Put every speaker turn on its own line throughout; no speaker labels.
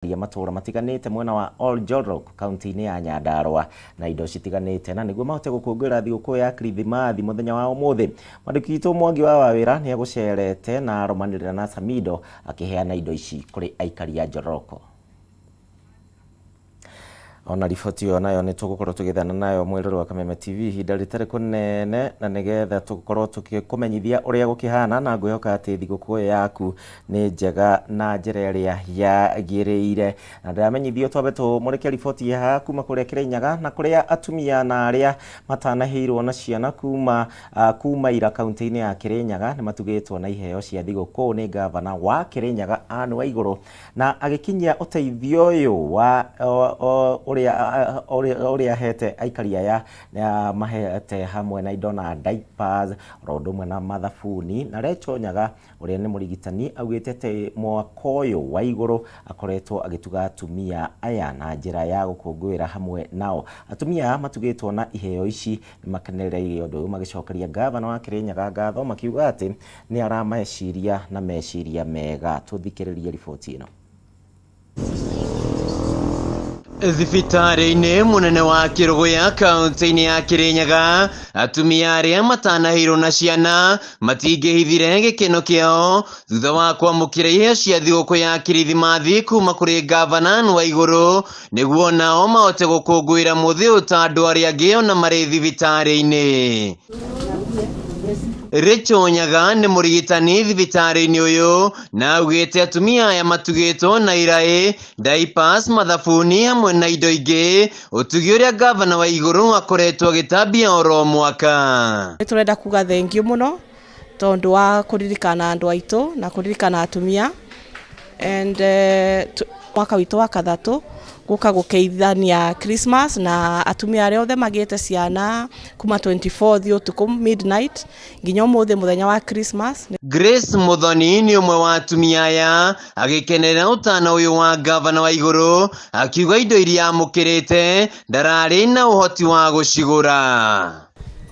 Ria matũra matiganĩte mwena wa Oljolorok kaunti-inĩ ya Nyandarua na indo citiganĩte na nĩguo mahote gũkũngũĩra thigũkũ ya Kirithimathi mũthenya wa ũmũthĩ. Mwandĩki witũ Mwangi wa Wawĩra nĩ egũcerete na arũmanĩrĩra na Samido akĩheana indo ici kũrĩ aikari a Njoroko. Ona riboti ĩyo nayo nĩ tũgũkorwo tũgĩthana nayo mwĩrore wa Kameme TV ihinda rĩtarĩ kũnene na nĩgetha tũkorwo tũgĩkũmenyithia ũrĩa gũkĩhana na ngwĩhoka atĩ thigũkũ ĩyo yaku nĩ njega na njĩra ĩrĩa yagĩrĩire. Na ndĩramenyithio twambe tũmũrĩke riboti haha kuma kũrĩa Kĩrĩnyaga na kũrĩa atumia na arĩa matanahĩirwo na ciana kuma uh, kuma ira kaunti-inĩ ya Kĩrĩnyaga nĩ matugĩtwo na iheo cia thigũkũ nĩ ngavana wa Kĩrĩnyaga Anne Waigũrũ na agĩkinyia ũteithio ũyũ wa ũrĩa ũrĩa ahete aikari aya mahete hamwe na indo na diapers oro ũndũ ũmwe na mathabuni. Na Rachel Nyaga ũrĩa nĩ mũrigitani augĩte atĩ mwaka ũyũ wa igũrũ akoretwo agĩtuga atumia aya na njĩra ya gũkũngũĩra hamwe nao. Atumia aya matugĩtwo na iheo ici nĩ makenereire ũndũ ũyũ magĩcokeria ngavana wa Kĩrĩnyaga ngatho makiuga atĩ nĩ arameciria na meciria mega. Tũthikĩrĩrie riboti ĩno.
Thibitarĩ-inĩ mũnene wa Kĩrũgũya kaunti-inĩ ya Kĩrĩnyaga, atumia arĩa matanahĩirwo na ciana matingĩhithire gĩkeno kĩao thutha wa kwamũkĩra iheo cia thigũkũ ya Kirithimathi kuma kũrĩ ngavana Anne Waigũrũ nĩguo nao mahote gũkũngũĩra mũthĩ ũyũ ta andũ arĩa angĩ ona marĩ thibitarĩ-inĩ. Rachel Nyaga nĩ mũrigitani thibitarĩ-inĩ ũyũ na augĩte atumia aya matugĩtwo na iraĩ, diapers, mathabuni hamwe na indo ingĩ, ũtugi ũrĩa ngavana wa igũrũ akoretwo agĩtambia oro mwaka.
Nĩ tũrenda kuga thengiũ mũno tondũ wa kũririkana andũ aitũ na kũririkana atumia and mwaka witũ wa kathatũ gũka gũkeithania Christmas na atumia arĩa othe magĩte ciana kuma 24 ũtukũ midnight nginya ũmũthĩ mũthenya wa Christmas.
Grace Muthoni nĩ ũmwe wa atumia aya agĩkenera ũtana ũyũ wa ngavana wa igũrũ akiuga indo iria amũkĩrĩte ndararĩ na ũhoti wa gũcigũra.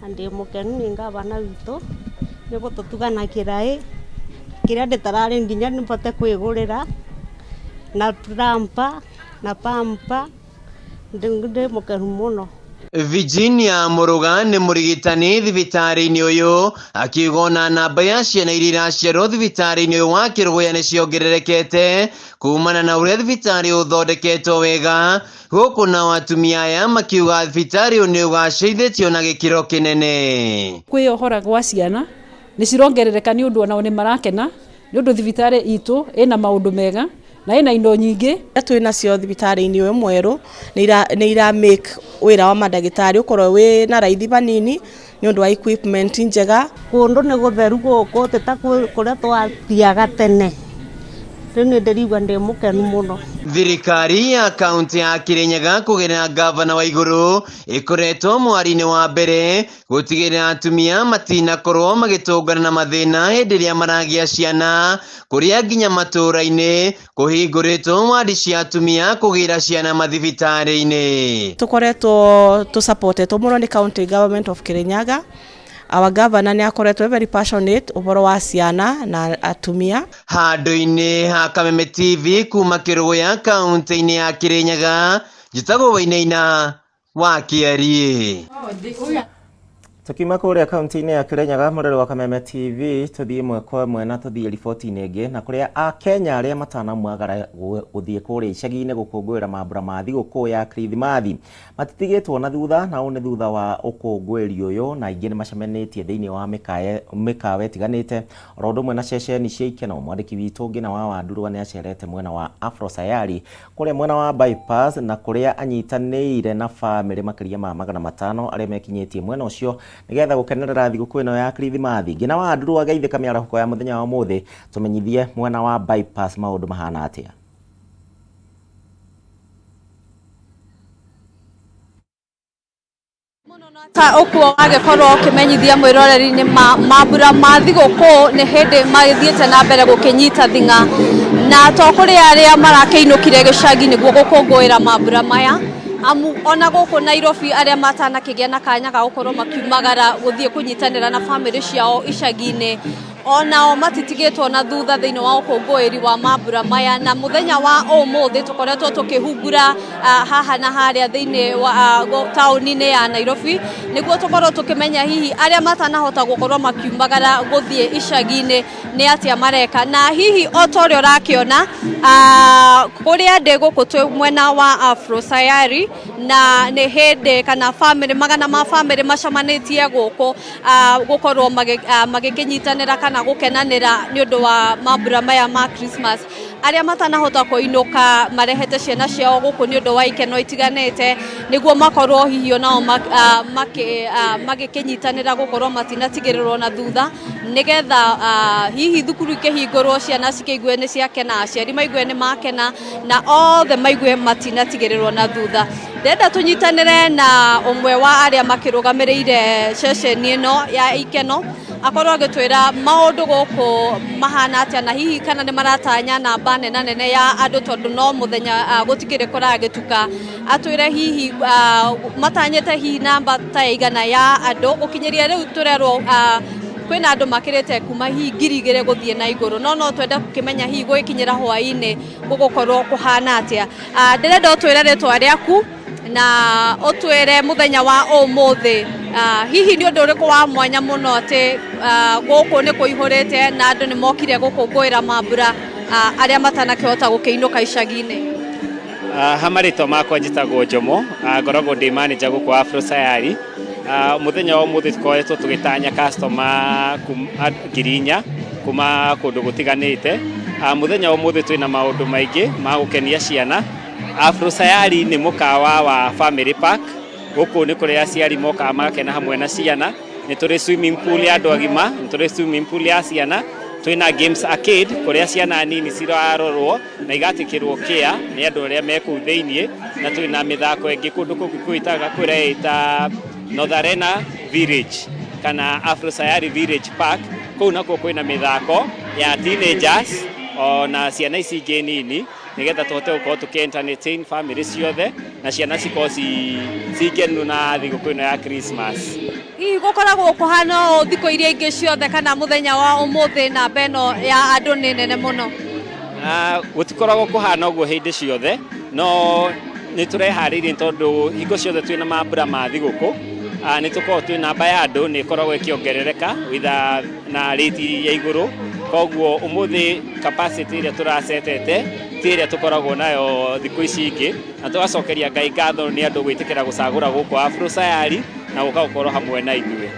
Na ndĩ mũkenu nĩ ngavana witũ nĩ gũtũtuga na kĩraĩ kĩrĩa ndĩtararĩ nginya nĩbote kwĩgũrĩra na prampa na pamper ndĩ mũkenu mũno.
Virginia Mũrũga nĩ mũrigitani thibitarĩ-inĩ ũyũ akiuga ona namba ya ciana iria iraciarwo thibitarĩ-inĩ ũyũ wa Kĩrũgũya nĩ ciongererekete kumana na ũrĩa thibitarĩ ũthondeketwo wega gũkũ nao atumia aya makiuga thibitarĩ ũyũ nĩ ũgacĩithĩtio na gĩkĩro kĩnene.
Kwĩyohora gwa ciana nĩ cirongerereka nĩ ũndũ onao nĩ marakena nĩ ũndũ thibitarĩ itũ ĩna maũndũ mega na ĩna indo nyingĩ.
Twĩ nacio thibitarĩ-inĩ ũyũ mwerũ nĩ ira make wĩra wa mandagĩtarĩ ũkorwo wĩ na raithi vanini nĩ ũndũ wa equipment njega.
Kũndũ nĩ gũtheru gũkũ ti ta kũrĩa twathiaga tene, rĩu nĩ ndĩraigua ndĩ mũkenu mũno.
Thirikari ya kaunti ya Kirinyaga kũgerera ngavana wa igũrũ ĩkoretwo mwari-inĩ wa mbere gũtigĩrĩra atumia matinakorwo magĩtũngana na mathĩna hĩndĩ ĩrĩa maragĩa ciana kũrĩa nginya matũũra-inĩ kũhingũrĩtwo wadi cia atumia kũgĩra ciana mathibitarĩ-inĩ.
Tũkoretwo tũ-supportetwo mũno nĩ county government of Kirinyaga. Our governor nĩ akoretwo very passionate ũhoro wa ciana na atumia.
Handũ-inĩ ha Kameme TV kuma Kĩrũgũya kaunti-inĩ ya Kĩrĩnyaga, njĩtagwo Wainaina wa Kĩariĩ.
Tukiuma kũrĩa kaunti-inĩ ya Kĩrĩnyaga mũrĩrĩ wa Kameme TV tũthiĩ ĩmwe kwa ĩmwe na tũthiĩ riboti-inĩ ĩngĩ na kũrĩa Akenya arĩa matanamwagara gũthiĩ kũrĩa icagi-inĩ gũkũngũĩra mambura ma thigũkũ ya Kirithimathi matitigĩtwo na thutha na ũũ nĩ thutha wa ũkũngũĩri ũyũ na aingĩ nĩ macemanĩtie thĩinĩ wa mĩkawa ĩtiganĩte oro ũndũ ũmwe na ceceni cia ikeno. Mwandĩki witũ Ngina wa Wandurwa nĩ acerete mwena wa Afro Sayari kũrĩa mwena wa Bypass na kũrĩa anyitanĩire na bamĩrĩ makĩria ma 500 arĩa mekinyĩtie mwena ũcio nĩgetha gũkenerera thigũkũ ĩno ya Kirithimathi. Ngina wa Wandurwa geithĩka mĩarahũko ya mũthenya wa ũmũthĩ, tũmenyithie mwena wa Bypass maũndũ mahana atĩa.
Ta ũkuo wagĩkorwo ũkĩmenyithia mwĩroreri nĩ mambura ma thigũkũ nĩ hĩndĩ magĩthiĩte na mbere gũkĩnyita thing'a, na to kũrĩ arĩa marakĩinũkire gĩcagi nĩguo gũkũngũĩra mambura maya, amu ona gũkũ Nairobi arĩa matanakĩgĩa na kanya ga gũkorwo makiumagara gũthiĩ kũnyitanĩra na bamĩrĩ ciao icagi-inĩ. Onao matitigĩtwo na thutha thĩinĩ wa ũkũngũĩri wa mambura maya, na mũthenya wa ũmũthĩ tũkoretwo tũkĩhungura haha na harĩa thĩinĩ wa taũni-inĩ ya Nairobi, nĩguo tũkorwo tũkĩmenya hihi arĩa matanahota gũkorwo makiumagara gũthiĩ icagi-inĩ nĩ atĩa mareka. Na hihi o ta ũrĩa ũrakĩona kũrĩa ndĩ gũkũ twĩ mwena wa Afro Sayari, na nĩ hĩndĩ kana bamĩrĩ magana ma bamĩrĩ macemanĩtie gũkũ gũkorwo magĩkĩnyitanĩra kana gũkenanĩra nĩ ũndũ wa mambura maya ma Christmas. Arĩa matanahota kũinũka marehete ciana ciao gũkũ nĩ ũndũ wa ikeno itiganĩte, nĩguo makorwo hihi onao magĩkĩnyitanĩra gũkorwo matinatigĩrĩrwo na thutha, nĩgetha hihi thukuru ikĩhingũrwo ciana cikĩigue nĩ ciakena, aciari maigue nĩ makena, na othe maigue matinatigĩrĩrwo na thutha. Ndĩrenda tũnyitanĩre na ũmwe wa arĩa makĩrũgamĩrĩire ceceni ĩno ya Ikeno, akorwo agĩtwĩra maũndũ gũkũ mahana atĩa, na hihi kana nĩ maratanya namba nena nene ya andũ, tondũ no mũthenya gũtikĩrĩ kũragĩtuka. Atwĩre hihi matanyĩte hihi namba ta igana ya andũ. Gũkinyĩria rĩu tũrerwo kwĩna andũ makĩrĩte kuma hihi 2000 gũthiĩ na igũrũ, no twende gũkĩmenya hihi gũgĩkinyĩra hwaĩ-inĩ gũgũkorwo kũhana atĩa. Ndĩrenda ũtwĩre rĩtwa rĩaku na ũtwĩre mũthenya wa ũmũthĩ hihi nĩ ũndũ ũrĩkũ wa mwanya mũno atĩ gũkũ nĩ kũihũrĩte na andũ nĩ mokire gũkũngũĩra mambura arĩa matanakĩhota gũkĩinũka icagi-inĩ.
Ha marĩtwa makwa njĩtagwo Njomo, ngoragwo ndĩ manager gũkũ Afro Sayari. Mũthenya wa ũmũthĩ tũkoretwo tũgĩtanya customer 4,000 kuma kũndũ gũtiganĩte. Mũthenya wa ũmũthĩ twĩna maũndũ maingĩ ma gũkenia ciana. Afro Sayari nĩ mũkawa wa family park. Gũkũ nĩ kũrĩa aciari mokaga magakena hamwe na ciana. Nĩ tũrĩ swimming pool ya andũ agima, nĩ tũrĩ swimming pool ya ciana, twĩna games arcade kũrĩa ciana nini cirarorwo na igatĩkĩrwo care nĩ andũ arĩa me kũu thĩiniĩ, na twĩna mĩthako ĩngĩ kũndũ kũngĩ kwĩtaga kũreita North Arena Village kana Afro Sayari Village Park. Kũu nakuo kwĩna mĩthako ya teenagers ona ciana ici ingĩ nini, nĩgetha tũhote gũkorwo tũkĩ entertain family ciothe na ciana cikorwo ci ngenu na thigũkũ ĩno ya Christmas.
Hihi gũkoragwo kũhana ũũ thikũ iria ingĩ ciothe, kana mũthenya wa ũmũthĩ namba ĩno ya andũ nĩ nene mũno?
Gũtikoragwo kũhana ũguo hĩndĩ ciothe, no nĩ tũreharĩirie tondũ hingo ciothe twĩna mambura ma thigũkũ nĩ tũkoragwo twĩ namba ya andũ nĩ ĩkoragwo ĩkĩongerereka na rate ya igũrũ. Koguo ũmũthĩ capacity ĩrĩa tũracetete ti ĩrĩa tũkoragwo nayo thikũ ici ingĩ, na tũgacokeria Ngai ngatho nĩ andũ gwĩtĩkĩra gũcagũra gũkũ Afro Sayari na gũka gũkorwo hamwe na ithuĩ.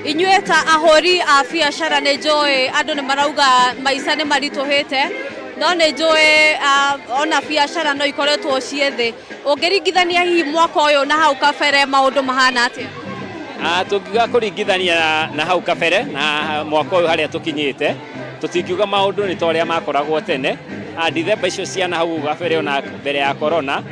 Inyuĩ ta ahũri a biacara, nĩ njũĩ andũ nĩ marauga maica nĩ maritũhĩte, no nĩ njũĩ ona biacara no ikoretwo ciĩ thĩ. Ũngĩringithania hihi mwaka ũyũ na hau kabere, maũndũ mahana atĩa?
Tũngiuga kũringithania na hau kabere na mwaka ũyũ harĩa tũkinyĩte, tũtingiuga maũndũ nĩ ta ũrĩa makoragwo tene. Dithemba icio ciana hau kabere, ona mbere ya corona,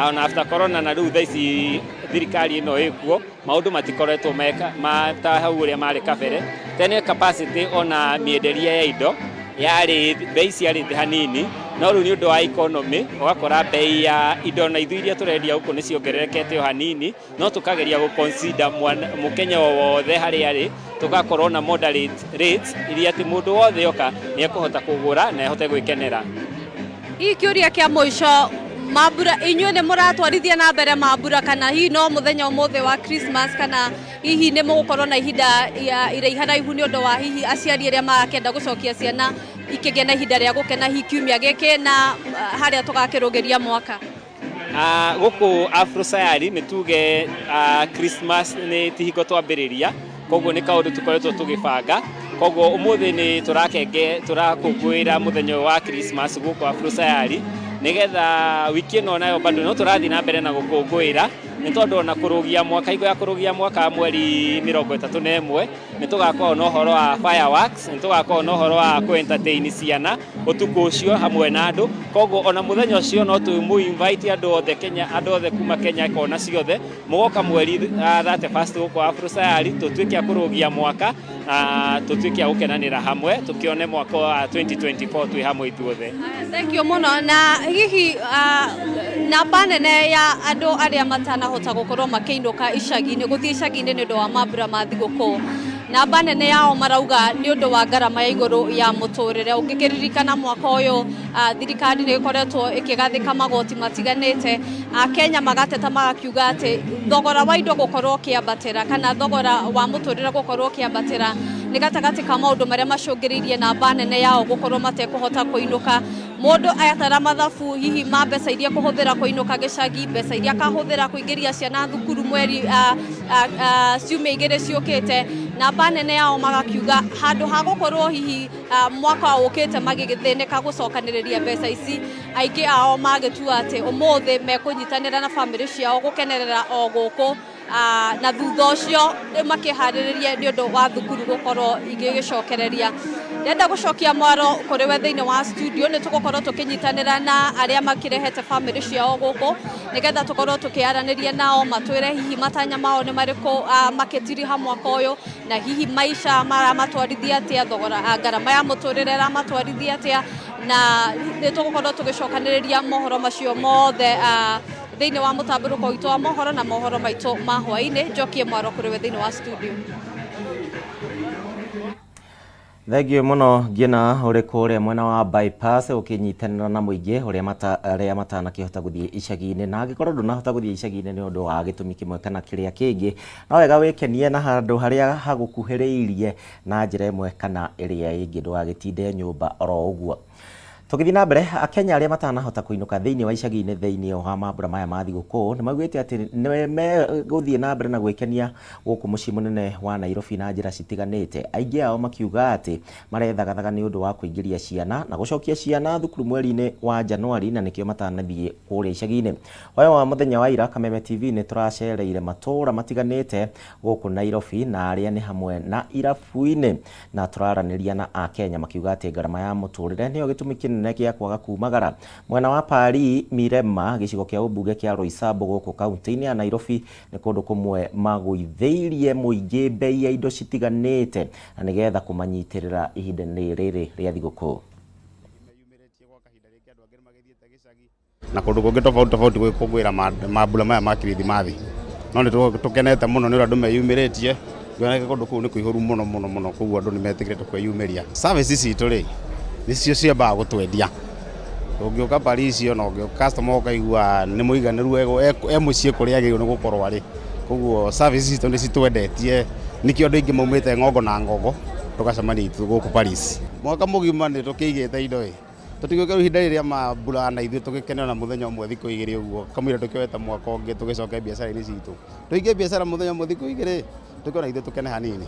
ona after corona, na rĩu thaa ici thirikari ĩno ĩkuo, maũndũ matikoretwo ma ta hau ũrĩa marĩ kabere. Tene capacity ona mĩenderie ya indo yarĩ, bei ciarĩ thĩ hanini, no rĩu nĩ ũndũ wa economy ũgakora bei ya indo na ithuĩ iria tũrendia gũkũ nĩ ciongererekete o hanini, no tũkageria gũ consider mũkenya o wothe harĩa arĩ, tũgakorwo na moderate rates iria atĩ mũndũ wothe oka nĩ ekũhota kũgũra na ahote gwĩkenera.
Hihi kĩũria kĩa mũico, mambura inyuĩ nĩ mũratwarithia na mbere mambura, kana hihi no mũthenya ũmũthĩ wa Christmas, kana hihi nĩ mũgũkorwo na ihinda iraiharaihu nĩ ũndũ wa hihi aciari arĩa marakĩenda gũcokia ciana ikĩgĩa na ihinda rĩa gũkena hihi kiumia gĩkĩ na harĩa tũgakĩrũgĩria mwaka?
Gũkũ Afro Sayari nĩ tuge Christmas nĩ ti hingo twambĩrĩria, koguo nĩ kaũndũ tũkoretwo tũgĩbanga. Koguo ũmũthĩ nĩ tũrakenge tũrakũngũĩra mũthenya ũyũ wa Christmas gũkũ Afro Sayari, nĩgetha wiki ĩno nayo bado no tũrathiĩ na mbere na gũkũngũĩra, nĩ tondũ ona kũrũgia mwaka, hingo ya kũrũgia mwaka mweri 31, nĩ tũgakorwo na ũhoro wa fireworks, nĩ tũgakorwo na ũhoro wa kũ entertain ciana ũtukũ ũcio hamwe na andũ. Koguo ona mũthenya ũcio no tũmũ invite andũ othe Kenya, andũ othe kuma Kenya kona ciothe, mũgoka mweri 31st gũkũ Afro Sayari, tũtuĩke a kũrũgia mwaka na tũtuĩke a gũkenanĩra hamwe, tũkĩone mwaka wa 2024 twĩ hamwe ithuothe.
Thank you mũno. Na hihi namba nene ya andũ arĩa matanahota gũkorwo makĩinũka icagi-inĩ, gũthiĩ icagi-inĩ nĩ ũndũ wa mambura ma thigũkũ, na Namba nene yao marauga nĩ ũndũ wa ngarama ya igũrũ ya mũtũrĩre. Ũngĩkĩririkana mwaka ũyũ thirikari nĩ ĩkoretwo ĩkĩgathĩka magoti matiganĩte. Akenya magateta magakiuga atĩ thogora wa indo gũkorwo ũkĩambatĩra kana thogora wa mũtũrĩre gũkorwo ũkĩambatĩra nĩ gatagatĩ ka maũndũ marĩa macũngĩrĩirie namba nene yao gũkorwo matekũhota kũinũka. Mũndũ atara mathabu hihi ma mbeca iria kũhũthĩra kũinũka gĩcagi, mbeca iria akahũthĩra kũingĩria ciana thukuru mweri ciumia igĩrĩ ciũkĩte, namba nene yao magakiuga handũ ha gũkorwo hihi mwaka ũkĩte magĩthĩnĩka gũcokanĩrĩria mbeca ici, aingĩ ao magĩtua atĩ ũmũthĩ mekũnyitanĩra na bamĩrĩ ciao gũkenerera o gũkũ, na thutha ũcio makĩharĩrĩrie nĩ ũndũ wa thukuru gũkorwo igĩgĩcokereria. Ndĩrenda gũcokia mwaro kũrĩ we thĩinĩ wa studio. Nĩ tũgũkorwo tũkĩnyitanĩra na arĩa makĩrehete bamĩrĩ ciao gũkũ nĩgetha tũkorwo tũkĩaranĩria nao, matwĩre hihi matanya mao nĩ marĩkũ makĩtiriha mwaka ũyũ, na hihi maica maramatwarithia atĩa, thogora ngarama ya mũtũrĩre ĩramatwarithia atĩa, na nĩ tũgũkorwo tũgĩcokanĩrĩria mohoro macio mothe thĩinĩ wa mũtambũrũko witũ wa mohoro na mohoro maitũ ma hwaĩ-inĩ. Njokie mwaro kũrĩ we thĩinĩ wa studio.
Thengiũ mũno Ngina, ũrĩ kũrĩa mwena wa Bypass ũkĩnyitanĩra na mũingĩ ũrĩa arĩa matanakĩhota gũthiĩ icagi-inĩ. Na angĩkorwo ndũnahota gũthiĩ icagi-inĩ nĩ ũndũ wa gĩtũmi kĩmwe kana kĩrĩa kĩngĩ, no wega wĩkenie na handũ harĩa hagũkuhĩrĩirie na njĩra ĩmwe kana ĩrĩa ĩngĩ, ndũgagĩtinde nyũmba oro ũguo. Tũgĩthiĩ na mbere, Akenya arĩa matanahota kũinũka thĩinĩ wa icagi-inĩ thĩinĩ wa mambura maya ma thigũkũ nĩ maugĩte atĩ nĩ megũthiĩ na mbere na gwĩkenia gũkũ mũciĩ mũnene wa Nairobi na njĩra citiganĩte. Aingĩ ao makiuga atĩ marethagathaga nĩ ũndũ wa kũingĩria ciana na gũcokia ciana thukuru mweri-inĩ wa Januari, na nĩkĩo matanathiĩ kũrĩa icagi-inĩ. Wayo wa mũthenya wa ira, Kameme TV nĩ tũracereire matũũra matiganĩte gũkũ Nairobi, na arĩa nĩ hamwe na irabu-inĩ, na tũraranĩria na Akenya makiuga atĩ ngarama ya mũtũrĩre nĩyo gĩtũmi kĩnene gĩa kwaga kumagara. Mwena wa Paris Mirema, gĩcigo kĩa ũmbunge kĩa Roysambu gũkũ kaunti-inĩ ya Nairobi, nĩ kũndũ kũmwe magũithĩirie mũingĩ mbei ya indo citiganĩte na nĩgetha kũmanyitĩrĩra ihinda-inĩ rĩrĩ rĩa thigũkũ.
Na kũndũ kũngĩ tofauti tofauti gwĩkũngũĩra mambura maya ma Kirithimathi. No nĩ tũkenete mũno nĩ ũrĩa andũ meyumĩrĩtie, ngĩoneka kũndũ kũu nĩ kũihũru mũno mũno mũno, koguo andũ nĩ metĩkĩrĩte kwĩyumĩria. Service citũ rĩ, nĩcio ciambaga gũtwendia. Ũngĩũka Paris ona ũngĩũka customer ũkaigua nĩ mũiganĩru e mũciĩ kũrĩa agĩrĩirwo nĩ gũkorwo arĩ. Koguo service citũ nĩ citwendetie, nĩkĩo andũ aingĩ maumĩte ng'ongo na ng'ongo tũgacemania gũkũ Paris. Mwaka mũgima nĩ tũkĩigĩte indo ĩ, tũtigũka ihinda rĩrĩa mambura na ithuĩ tũgĩkene na mũthenya ũmwe thikũ igĩrĩ ũguo, kamũira tũkĩoete mwaka ũngĩ tũgĩcoke biacara-inĩ citũ. Tũhingie biacara mũthenya ũmwe thikũ igĩrĩ, tũkĩona ithuĩ tũkene hanini.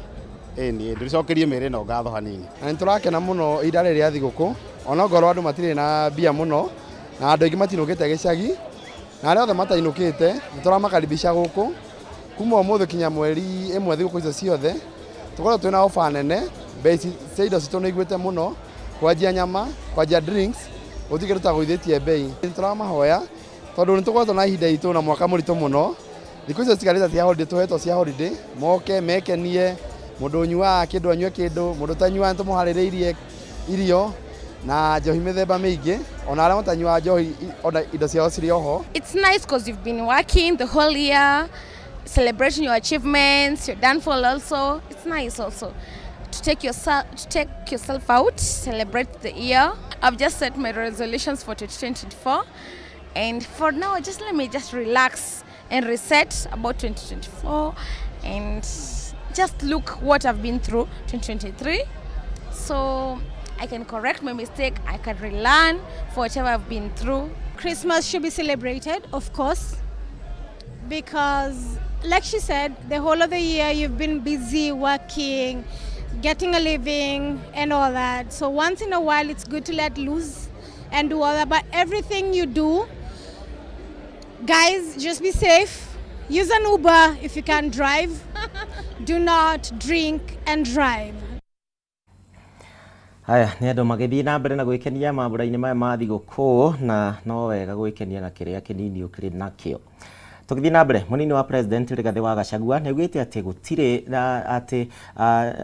Ĩni tũcokerie mĩĩrĩ ĩno ngatho hanini.
Na nĩ tũrakena mũno ihinda rĩrĩ rĩa thigũkũ, onokorwo andũ matirĩ na mbia mũno, na andũ aingĩ matinũkĩte gĩcagi, na arĩa othe matainũkĩte nĩ tũramakaribisha gũkũ kuma ũmũthĩ kinya mweri ĩmwe. Thigũkũ icio ciothe tũkorwo twĩna ofa nene. Mbei cia indo citũ nĩ igwĩte mũno, kwanjia nyama, kwanjia drinks, gũtirĩ kĩndũ tũtagũithĩtie mbei. Nĩ tũramahoya tondũ nĩ tũkoretwo na ihinda iritũ na mwaka mũritũ mũno. Thikũ icio citigarĩte cia holiday, tũhetwo cia holiday, moke mekenie. Mũndũ ũnyuaga kĩndũ anyue kĩndũ, mũndũ ũtanyuaga nĩ tũmũharĩrĩirie irio na njohi mĩthemba mĩingĩ. Ona arĩa matanyuaga njohi, ona indo ciao cirĩ oho.
It's nice because you've been working the whole year, celebrating your achievements, your downfall also. It's nice also to take yourself out, celebrate the year. I've just set my resolutions for 2024, and for now, just let me just relax and reset about 2024 and just look what I've been through 2023, so I can correct my mistake, I can relearn for whatever I've been through.
Christmas should be celebrated, of course, because, like she said, the whole of the year you've been busy working, getting a living, and all that. So, once in a while, it's good to let loose and do all that. But everything you do, guys, just be safe. Use an Uber if you can drive. Do not drink and drive.
Haya, nĩ andũ magĩthiĩ na mbere na gwĩkenia mambura-inĩ maya ma thigũkũ, na no wega gwĩkenia na kĩrĩa kĩnini ũkĩrĩ nakĩo. Tũgĩthiĩ na mbere, mũnini wa president Rigathĩ wa Gachagua nĩ augĩte atĩ gũtirĩ na atĩ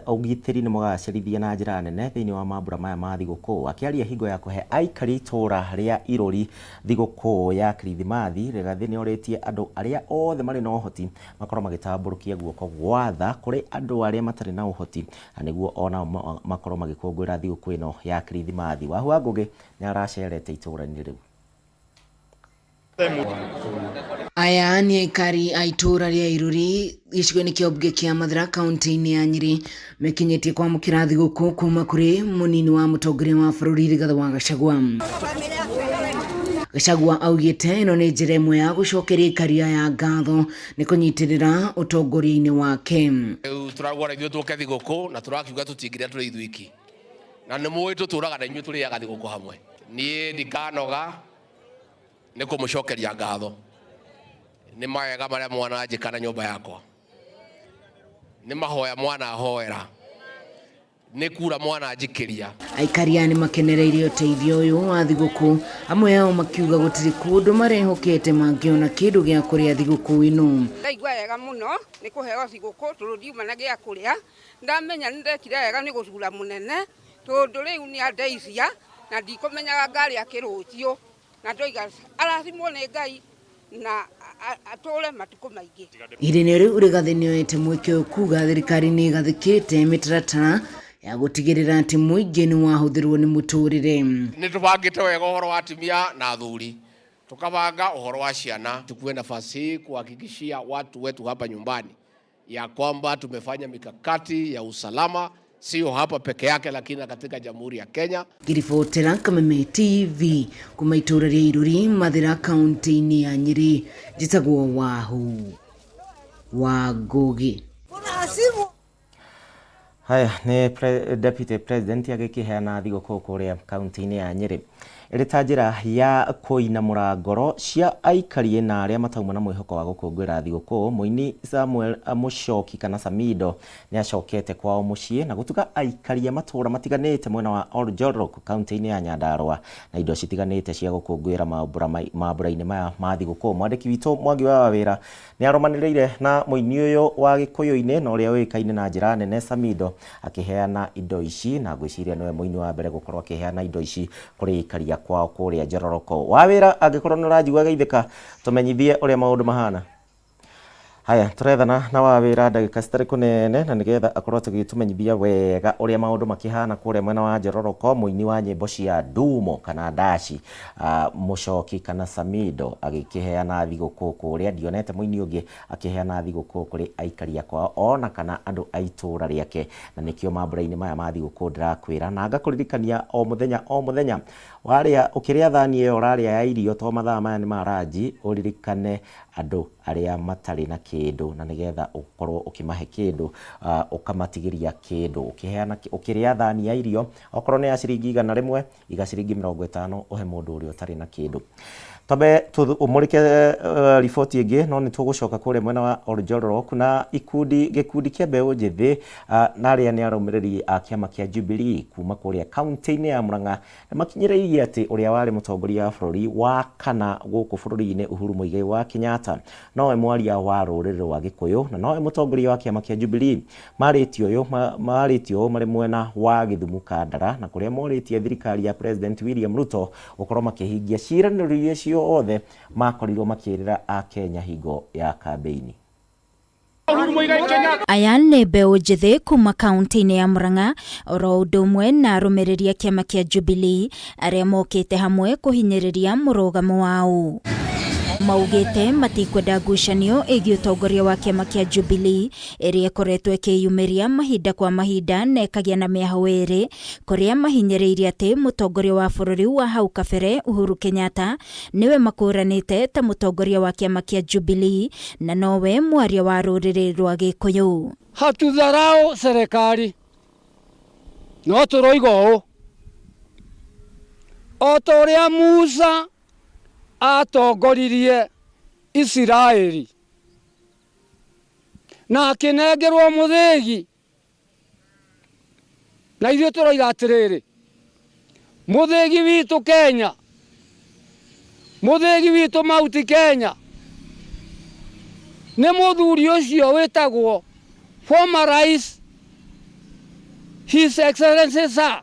ũgitĩri nĩ mũgacĩrithie na njĩra nene thĩinĩ wa mambura maya ma thigũkũ. Akĩaria hingo ya kũhe aikari itũra rĩa Irũri thigũkũ ya Kirithimathi, Rigathĩ nĩ orĩtie andũ arĩa othe marĩ na ũhoti makorwo magĩtambũrũkia guoko gwa tha kũrĩ andũ arĩa matarĩ na ũhoti na nĩguo onao makorwo magĩkũngũĩra thigũkũ ĩno ya Kirithimathi. Wahu wa Ngũgĩ nĩ aracerete itũra-inĩ rĩu.
Aya nĩ aikari a itũũra rĩa Iruri gĩcigo-inĩ kĩa ũmbunge kĩa Mathira kaunti-inĩ ya Nyĩrĩ mekinyĩtie kwamũkĩra thigũkũ kuma kũrĩ mũnini wa mũtongoria wa bũrũri Rigathĩ wa Gachagua. Gachagua augĩte ĩno nĩ njĩra ĩmwe ya gũcokeria aikari aya ngatho nĩ kũnyitĩrĩra ũtongoria-inĩ wake.
Rĩu tũragwara ithuĩ tũke thigũkũ na tũrakiuga tũtingĩrĩa tũrĩ ithuiki na nĩ mũĩ tũtũraga na inyuĩ tũrĩaga thigũkũ hamwe. Niĩ ndikanoga nĩ kũmũcokeria ngatho nĩ mawega marĩa mwananjĩka na nyũmba yakwa, nĩ mahoya mwanahoera, nĩ kura mwananjikĩria.
Aikari aya nĩ makenereire ũteithio ũyũ wa thigũkũ, amwe ao makiuga gũtirĩ kũndũ marehokete mangĩona kĩndũ gĩa kũrĩa thigũkũ ĩno.
Ndaigua wega mũno nĩ kũheo thigũkũ tondũ ndiuma na gĩa kũrĩa. Ndamenya nĩ ndekire wega nĩ gũcura mũnene tondũ rĩu nĩ andeithia na ndikũmenyaga ngarĩa kĩ rũciũ, na ndoiga arathimwo nĩ Ngai na atũre matukũ maingĩ.
Ihinda-inĩ rĩu Rigathĩ nĩoete mweke ũyũ kuga thirikari nĩ ĩgathĩkĩte mĩtaratara ya gũtigĩrĩra atĩ mũingĩ nĩ wahũthĩrwo nĩ mũtũrĩre.
Nĩ tũbangĩte wega ũhoro wa atumia na athuri, tukabanga ũhoro wa ciana. Chukue nafasi hii kuhakikishia watu wetu hapa nyumbani ya kwamba tumefanya mikakati ya usalama, sio hapa peke yake, lakini katika Jamhuri ya Kenya.
Ngĩribotera Kameme TV kuma itũra rĩa Iruri, Mathira, kaunti-inĩ ya Nyĩrĩ, njĩtagwo Wahu wa Ngũgĩ.
Haya nĩ Deputy President agĩkĩheana thigũkũ kũrĩa kaunti-inĩ ya Nyĩrĩ ĩrĩ ta njĩra ya kũinamũra ngoro cia aikari na arĩa matauma na mwĩhoko wa gũkũngũĩra thigũkũ. Mũini Samuel Mũchoki kana Samido nĩ acokete kwao mũciĩ na gũtuga aikari a matũũra matiganĩte mwena wa Oljorok kaunti-inĩ ya Nyandarua na indo citiganĩte cia gũkũngũĩra mambura-inĩ maya ma thigũkũ. Mwandĩki witũ Mwangi wa Wawĩra nĩ arũmanĩrĩire na mũini ũyũ wa Gĩkũyũ-inĩ na ũrĩa ũĩkaine na njĩra nene Samido akĩheana indo ici, na ngwĩciria nĩwe mũini wa mbere gũkorwo akĩheana indo ici kũrĩ aikari a kwao kũrĩa Njororoko. Wawĩra, angĩkorwo nĩ ũranjigua geithĩka, tũmenyithie ũrĩa maũndũ mahana. Haya, tũrethana na Wawĩra ndagĩka citarĩ kũnene na nĩgetha akorwo tũgĩtũmenyithia wega ũrĩa maũndũ makĩhana kũrĩa mwena wa Njororoko. Mũini wa nyĩmbo cia Ndumo kana Ndaci, Mũchoki kana Samido agĩkĩheana thigũkũ kũrĩa. Ndionete mũini ũngĩ akĩheana thigũkũ kũrĩ aikari a kwao ona kana andũ a itũũra rĩake, na nĩkĩo mambura-inĩ maya ma thigũkũ ndĩrakwĩra na ngakũririkania o mũthenya o mũthenya warĩa ũkĩrĩa thani ĩyo ũrarĩa ya irio to mathaa maya nĩ ma ranji, ũririkane andũ arĩa matarĩ na kĩndũ na nĩgetha ũkorwo ũkĩmahe kĩndũ, ũkamatigĩria kĩndũ. Ũkĩheana ũkĩrĩa thani ya irio okorwo nĩ ya ciringi 100, iga ciringi 50 ũhe mũndũ ũrĩa ũtarĩ na kĩndũ. Twambe tũmũrĩke riboti ĩngĩ, no nĩ tũgũcoka kũrĩa mwena wa Oljororok na gĩkundi kĩa mbeũ njĩthĩ na arĩa nĩ arũmĩrĩri a kĩama kĩa Jubilee kuma kũrĩa kaunti-inĩ ya Murang'a nĩ makinyĩrĩirie atĩ ũrĩa warĩ mũtongoria wa bũrũri wa kana gũkũ bũrũri-inĩ Uhuru Muigai wa Kenyatta nowe mwaria wa rũrĩrĩ rwa Gĩkũyũ na nowe mũtongoria wa kĩama kĩa Jubilee. Marĩtie ũũ marĩ mwena wa Gĩthumu Kandara na kũrĩa morĩtie thirikari ya President William Ruto gũkorwo makĩhingia ciĩranĩro iria ciothe makorirwo makĩĩrĩra Akenya hingo ya kambĩini.
Aya nĩ mbeũ njĩthĩ kuma kaunti-inĩ ya Murang'a oro ũndũ ũmwe na arũmĩrĩri a kĩama kĩa Jubilee arĩa mokĩte hamwe kũhinyĩrĩria mũrũgamo wao. Maugĩte matikwenda ngucanio ĩgiĩ ũtongoria wa kĩama kĩa Jubilee ĩrĩa ĩkoretwo ĩkĩyumĩria mahinda kwa mahinda na ĩkagĩa na mĩahũ ĩrĩ, kũrĩa mahinyĩrĩirie atĩ mũtongoria wa bũrũri wa hau kabere Uhuru Kenyatta nĩwe makũranĩte ta mũtongoria wa kĩama kĩa Jubilee na nowe mwaria wa rũrĩrĩ rwa Gĩkũyũ.
Hatutharau serikali no tũroiga ũũ o ta ũrĩa Musa atongoririe Isiraeli na akĩnengerwo mũthĩgi, na ithuĩ tũroiga atĩrĩrĩ, mũthĩgi witũ Kenya, mũthĩgi witũ Mauti Kenya Nĩ mũthuri ũcio wĩtagwo former rais His Excellency Sir,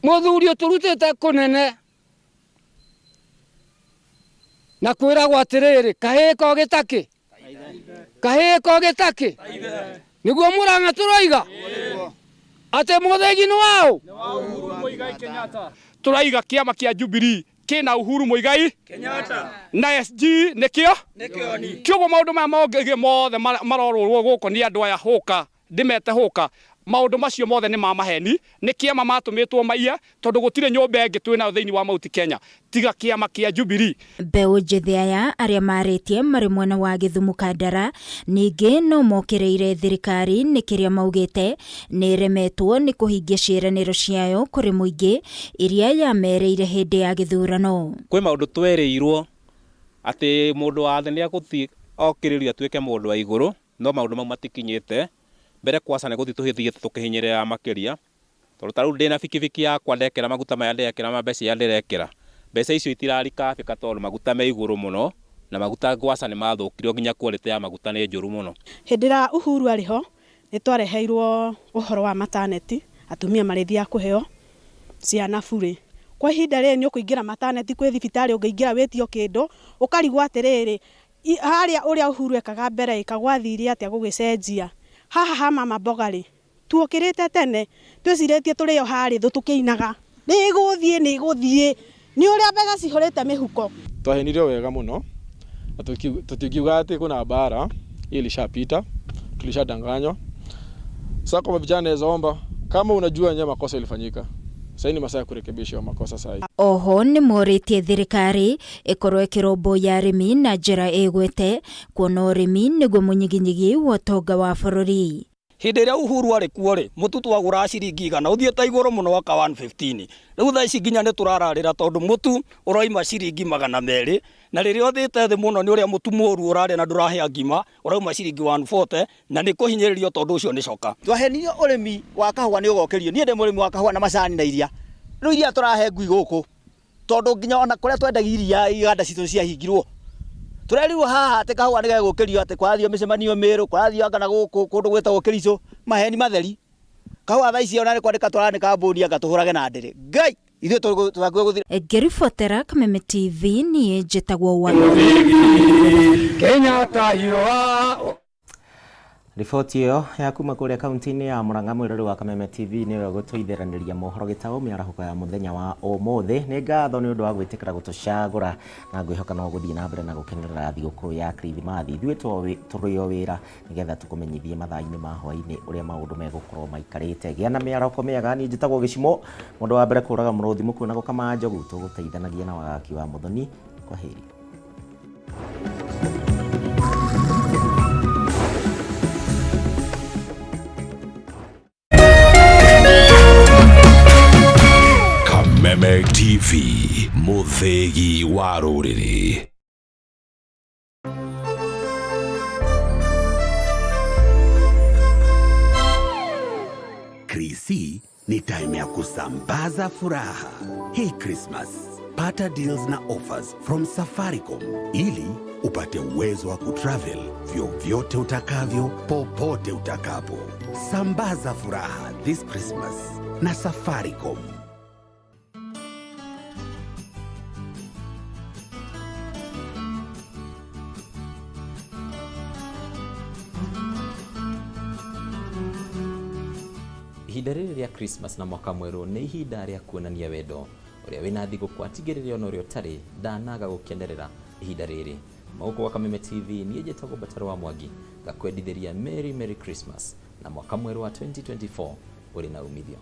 mũthuri ũtũrutĩte kũnene na kwĩragwo atĩrĩrĩ, kahĩĩ ko gĩtakĩ, kahĩĩ ko gĩtakĩ, nĩguo Mũrang'a tũroiga atĩ mũthĩgi nĩ waũ.
Tũraiga kĩama kĩa Jubilee kĩna Uhuru Muigai Kenyatta na SG nĩkĩo kĩoguo maũndũ maya mongĩ mothe marorũrwo gũkũ nĩ andũ aya hũka ndĩmete hũka, maũndũ macio mothe nĩ ma maheni, nĩ kĩama matũmĩtwo maiye tondũ gũtirĩ nyũmba ĩngĩ twĩ nayo thĩinĩ wa Mount Kenya tiga kĩama kĩa Jubilee.
Mbeũ njĩthĩ aya arĩa marĩtie marĩ mwena wa Gĩthumo Kandara ningĩ no mokĩrĩire thirikari nĩ kĩrĩa maugĩte nĩ ĩremetwo nĩ kũhingia ciĩranĩro ciayo kũrĩ mũingĩ iria yamerĩire hĩndĩ ya gĩthurano.
Kwĩ maũndũ twerĩirwo atĩ mũndũ wa thĩ nĩ egũthiĩ okĩrĩrio atuĩke mũndũ wa igũrũ, no maũndũ mau matikinyĩte. Mbere kwaca nĩ gũthiĩ tũgĩthiĩte tũkĩhinyĩrĩraga makĩria, tondũ ta rĩu ndĩna bikibiki yakwa ndekĩra maguta maya ndĩrekĩra ma mbeca iria ndĩrekĩra, mbeca icio itirarikabĩka tondũ maguta me igũrũ mũno, na maguta ngwaca nĩ mathũkirio nginya quality ya maguta nĩ njũru mũno.
Hĩndĩ ĩrĩa Uhuru arĩ ho, nĩ twareheirwo ũhoro wa maternity, atumia marĩthiaga kũheo ciana burĩ. Kwa ihinda rĩrĩ nĩ ũkũingĩra maternity kwĩ thibitarĩ ũngĩingĩra wĩtio kĩndũ, ũkarigwo atĩrĩrĩ, harĩa ũrĩa Uhuru ekaga mbere ĩka gwathire atĩa gũgĩcenjia. Haha ha mama mboga rĩ, tuokĩrĩte tene, twĩcirĩtie tũrĩ o harĩ thũ tũkĩinaga. Nĩ ĩgũthiĩ, nĩ ĩgũthiĩ. Nĩ ũrĩa mbeca cihũrĩte mĩhuko.
Twahenirio wega mũno na tũtingiuga atĩ kuna bara, hii ilishapita, tulishadanganywa. Sasa kwa vijana naweza omba, kama unajua yenyewe makosa ilifanyika, sasa ni masaa ya kurekebisha makosa sasa.
Oho nĩ morĩtie thirikari ĩkorwo ĩkĩrũmbũiya arĩmi na njĩra ĩgwete, kuona ũrĩmi nĩguo mũnyiginyigi wa ũtonga wa bũrũri.
Hĩndĩ ĩrĩa Uhuru arĩ kuo rĩ, mũtu twagũraga ciringi 100 ũthiĩte igũrũ mũno aka 115. Rĩu thaa ici nginya nĩ tũrararĩra tondũ mũtu ũroima ciringi 200, na rĩrĩa ũthiĩte thĩ mũno nĩ ũrĩa mũtu mũru ũrarĩa na ndũrahĩa ngima, ũrauma ciringi 140, na nĩ kũhinyĩrĩrio tondũ ũcio nĩ coka.
Twahenirio ũrĩmi wa kahũa nĩ ũgokĩrio. Niĩ ndĩ mũrĩmi wa kahũa na macani na iria. Rĩu iria tũrahe ngui gũkũ tondũ nginya ona kũrĩa twendagia iria iganda citũ ciahingirwo. Tũrerirwo haha atĩ kahũa nĩ gegũkĩrio, atĩ kũrathio mĩcemanio Mĩrũ, kũrathio anga na gũkũ kũndũ gwĩtagwo Kericho, maheni matheri. Kahũa thaa ici ona nĩ kwandĩka tũrandĩka mbũni anga tũhũrage na ndĩrĩ. Ngai, ithuĩ tũhakuhĩ gũthira.
Ngĩribotera Kameme TV, niĩ njĩtagwo wa
Kenyatta hiroa.
Riboti ĩyo ya kuma kũrĩa kaunti-inĩ ya Murang'a mwĩrori wa Kameme TV nĩyo gũtũitheranĩria mohoro gĩtaũ mĩarahũko ya mũthenya wa ũmũthĩ. Nĩ ngatho nĩ ũndũ wa gwĩtĩkĩra gũtũcagũra na ngwĩhoka no gũthiĩ na mbere na gũkenerera thigũkũ ya Kirithimathi. Ithuĩ tũrĩ o wĩra nĩgetha tũkũmenyithie mathaa-inĩ ma hwaĩ-inĩ ũrĩa maũndũ megũkorwo maikarĩte. Gĩa na mĩarahũko mĩega. Niĩ njĩtagwo Gĩcimo, mũndũ wa mbere kũraga mũrũthi mũkuũ na gũkama njogu. Tũgũteithanagia na wagaki wa Mũthoni. Kwaheri.
Kameme TV, mũthĩgi wa rũrĩrĩ.
Krisi ni time ya kusambaza furaha. Hey Christmas, pata deals na offers from Safaricom ili upate uwezo wa kutravel vyovyote utakavyo, popote utakapo. Sambaza furaha this Christmas na Safaricom.
Ihinda rĩrĩ rĩa Christmas na mwaka mwerũ nĩ ihinda rĩa kuonania wendo. Ũrĩa wĩna thigũkũ atigĩrĩre ona ũrĩa ũtarĩ ndanaga gũkenerera ihinda rĩrĩ. Mauko wa Kameme TV, niĩ njĩtagwo Bataro wa Mwangi, ngakwendithĩria Merry Merry Christmas na mwaka mwerũ wa 2024 ũrĩ na umithio.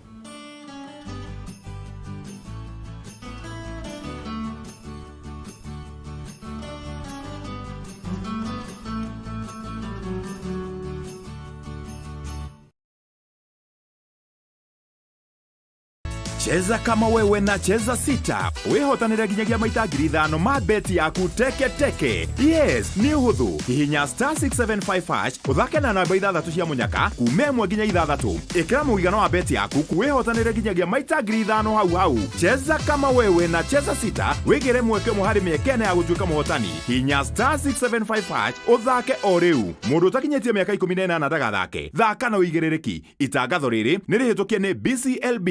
Cheza kama wewe na Cheza Sita wĩhotanĩre nginyagia maita 5,000 ma beti yaku teke teke. Yes, nĩ ũhũthũ. Hihinya star 675 hash ũthake na namba ithathatũ cia mũnyaka kuma 1 nginya 6. Ĩkĩra mũigana wa beti yaku wĩhotanĩre nginyagia maita 5,000 hau hau. Cheza kama wewe na Cheza Sita wĩgĩre mweke ũmwe harĩ mĩeke ĩna ya gũtuĩka mũhotani. Hihinya star 675 hash ũthake o rĩu. Mũndũ ũtakinyĩtie mĩaka 18 ndagathake. Thaka na ũigĩrĩrĩki. Itangatho rĩrĩ nĩ rĩhĩtũkie nĩ BCLB.